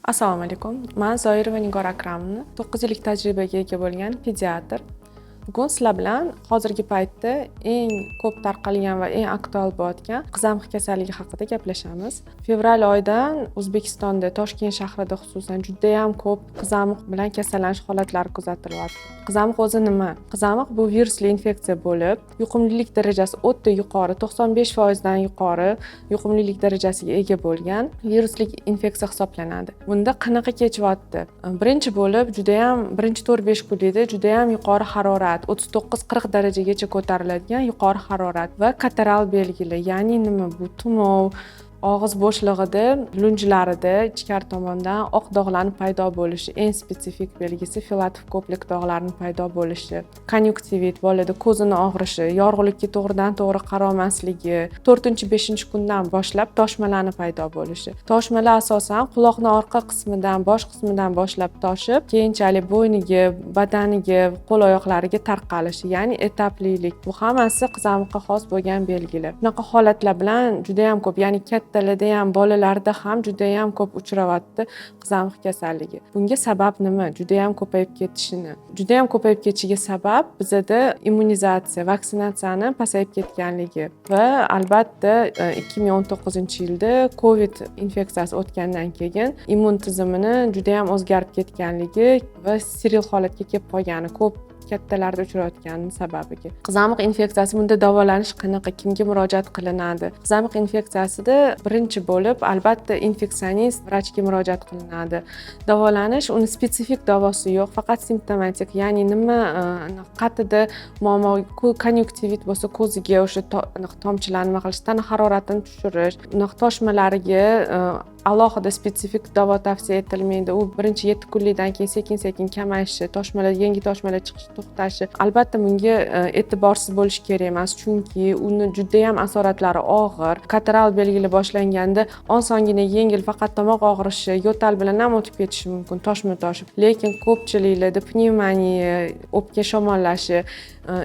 Assalomu alaykum. Man Zoirova Nigora Akramovna, 9 yillik tajribaga ega bo'lgan pediatr. Bugun sizlar bilan hozirgi paytda eng ko'p tarqalgan va eng aktual bo'layotgan qizamiq kasalligi haqida gaplashamiz. Fevral oyidan O'zbekistonda, Toshkent shahrida xususan, judayam ko'p qizamiq bilan kasallanish holatlari kuzatilyapti. Qizamiq o'zi nima? Qizamiq bu virusli infeksiya bo'lib, yuqumlilik darajasi o'ta yuqori, 95% dan yuqori yuqumlilik darajasiga ega bo'lgan virusli infeksiya hisoblanadi. Bunda qanaqa kechyapti? Birinchi bo'lib, judayam birinchi 4-5 kunlikda judayam yuqori harorat, 39-40 darajagacha ko'tariladigan yuqori harorat va kataral belgilar, ya'ni nima bu? Tumov, og'iz bo'shlig'ida, lunjlarida ichkari tomondan oq dog'larni paydo bo'lishi, eng spetsifik belgisi Filatov Koplik dog'larini paydo bo'lishi, konyuktivit, bolada ko'zini og'rishi, yorug'likka to'g'ridan to'g'ri qarolmasligi, 4-5 kundan boshlab toshmalarni paydo bo'lishi. Toshmalar asosan quloqni orqa qismidan, bosh qismidan boshlab toshib, keyinchalik bo'yniga, badaniga, qo'l oyoqlariga tarqalishi, ya'ni etaplilik. Bu hammasi qizamiqqa xos bo'lgan belgilar. Bunaqa holatlar bilan judayam ko'p, ya'ni kattalarda ham, bolalarda ham judayam ko'p uchrayapti qizamiq kasalligi. Bunga sabab nima? Judayam ko'payib ketishini. Judayam ko'payib ketishiga sabab bizada immunizatsiya, vaksinatsiyani pasayib ketganligi va albatta 2019-yilda Covid infeksiyasi o'tgandan keyin immun tizimini judayam o'zgarib ketganligi va steril holatga kelib qolgani ko'p kattalarda uchrayotgani sababiga. Qizamiq infeksiyasi, bunda davolanish qanaqa, kimga murojaat qilinadi? Qizamiq infeksiyasida birinchi bo'lib, albatta, infeksionist vrachga murojaat qilinadi. Davolanish, uni spetsifik davosi yo'q, faqat simptomatik, ya'ni nima qatida muammo, konyuktivit bo'lsa, ko'ziga o'sha tomchilarni nima qilish, tana haroratini tushirish, unaqa toshmalariga alohida spetsifik davo tavsiya etilmaydi. U birinchi 7 kunlikdan keyin sekin sekin kamayishi, toshmalar, yangi toshmalar chiqishi to'xtashi. Albatta, bunga e'tiborsiz bo'lish kerak emas, chunki uni judayam asoratlari og'ir. Kataral belgilar boshlanganda osongina, yengil, faqat tomoq og'rishi, yo'tal bilan ham o'tib ketishi mumkin, toshma toshib. Lekin ko'pchiliklarda pnevmoniya, o'pka shamollashi,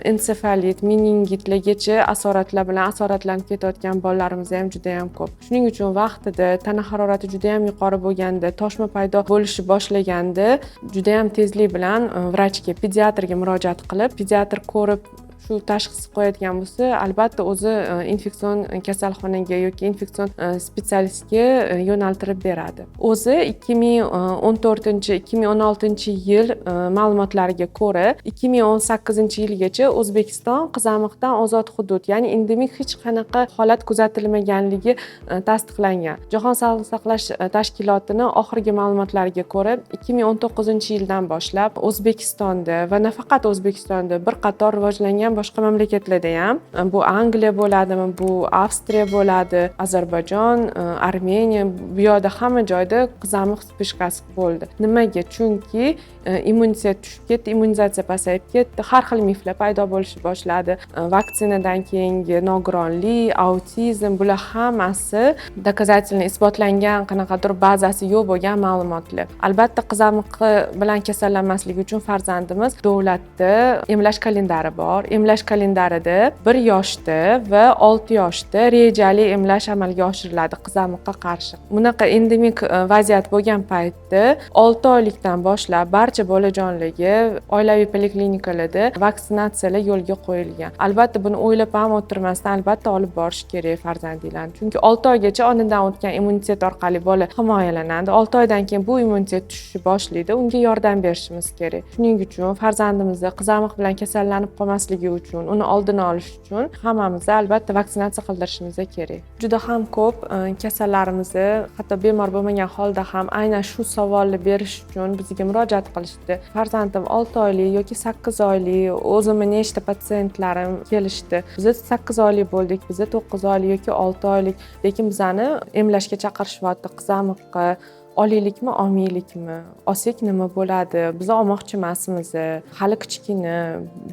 ensefalit, meningitlargacha asoratlar bilan asoratlanib ketayotgan bolalarimiz ham judayam ko'p. Shuning uchun vaqtida tana harorati judayam yuqori bo'lganda, toshma paydo bo'lishi boshlaganda judayam tezlik bilan vrachga, pediatrga murojaat qilib, pediatr ko'rib, shu tashxis qo'yadigan bo'lsa, albatta o'zi infeksion kasalxonaga yoki infeksion spetsialistga yo'naltirib beradi. O'zi 2014, 2016 yil ma'lumotlariga ko'ra, 2018-yilgacha O'zbekiston qizamiqdan ozod hudud, ya'ni endemik hech qanaqa holat kuzatilmaganligi tasdiqlangan. Jahon sog'liqni saqlash tashkilotini oxirgi ma'lumotlariga ko'ra, 2019-yildan boshlab O'zbekistonda va nafaqat O'zbekistonda, bir qator rivojlangan boshqa mamlakatlarda ham, bu Angliya bo'ladimi, bu Avstriya bo'ladi, Ozarbayjon, Armeniya, bu yoqda hamma joyda qizamiq вспышка si bo'ldi. Nimaga? Chunki immunitet tushib ketdi, immunizatsiya pasayib ketdi, har xil miflar paydo bo'lishni boshladi. Vaksinadan keyingi nogironlik, autizm, bular hammasi доказательно isbotlangan, qanaqadir bazasi yo'q bo'lgan ma'lumotlar. Albatta, qizamiq bilan kasallanmasligi uchun farzandimiz, davlatda emlash kalendari bor. Emlash kalendarida 1 yoshda va 6 yoshda rejali emlash amalga oshiriladi qizamiqqa qarshi. Bunaqa endemik vaziyat bo'lgan paytda 6 oylikdan boshlab barcha bolajonlarga oilaviy poliklinikalarda vaksinatsiyalar yo'lga qo'yilgan. Albatta, buni o'ylab ham o'tirmasdan, albatta, olib borish kerak farzandinglarni, chunki 6 oygacha onadan o'tgan immunitet orqali bola himoyalanadi. 6 oydan keyin bu immunitet tushishni boshlaydi, unga yordam berishimiz kerak. Shuning uchun farzandimizni qizamiq bilan kasallanib qolmasligi uchun, uni oldini olish uchun hammamiz albatta vaksinatsiya qildirishimiz kerak. Juda ham ko'p kasallarimizni, hatto bemor bo'lmagan holda ham, aynan shu savolni berish uchun bizga murojaat qilishdi. Farzandim 6 oylik yoki 8 oylik, o'zimni nechta patsientlarim kelishdi: "Biza 8 oylik bo'ldik, biza 9 oylik yoki 6 oylik, lekin bizani emlashga chaqirishyapti qizamiqqa, olaylikmi, olmaylikmi, olsak nima bo'ladi, biz olmoqchi emasmiz, hali kichkina,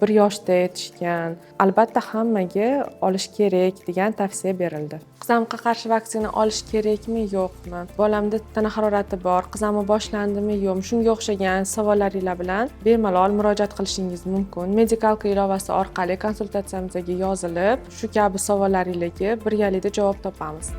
1 yoshda yetishgan". Albatta, hammaga olish kerak degan tavsiya berildi. Qizamiqqa qarshi vaksina olish kerakmi, yo'qmi, bolamda tana harorati bor, qizamiq boshlandimi, yo'qmi, shunga o'xshagan savollaringlar bilan bemalol murojaat qilishingiz mumkin. Medikalka ilovasi orqali konsultatsiyamizga yozilib, shu kabi savollaringlarga birgalikda javob topamiz.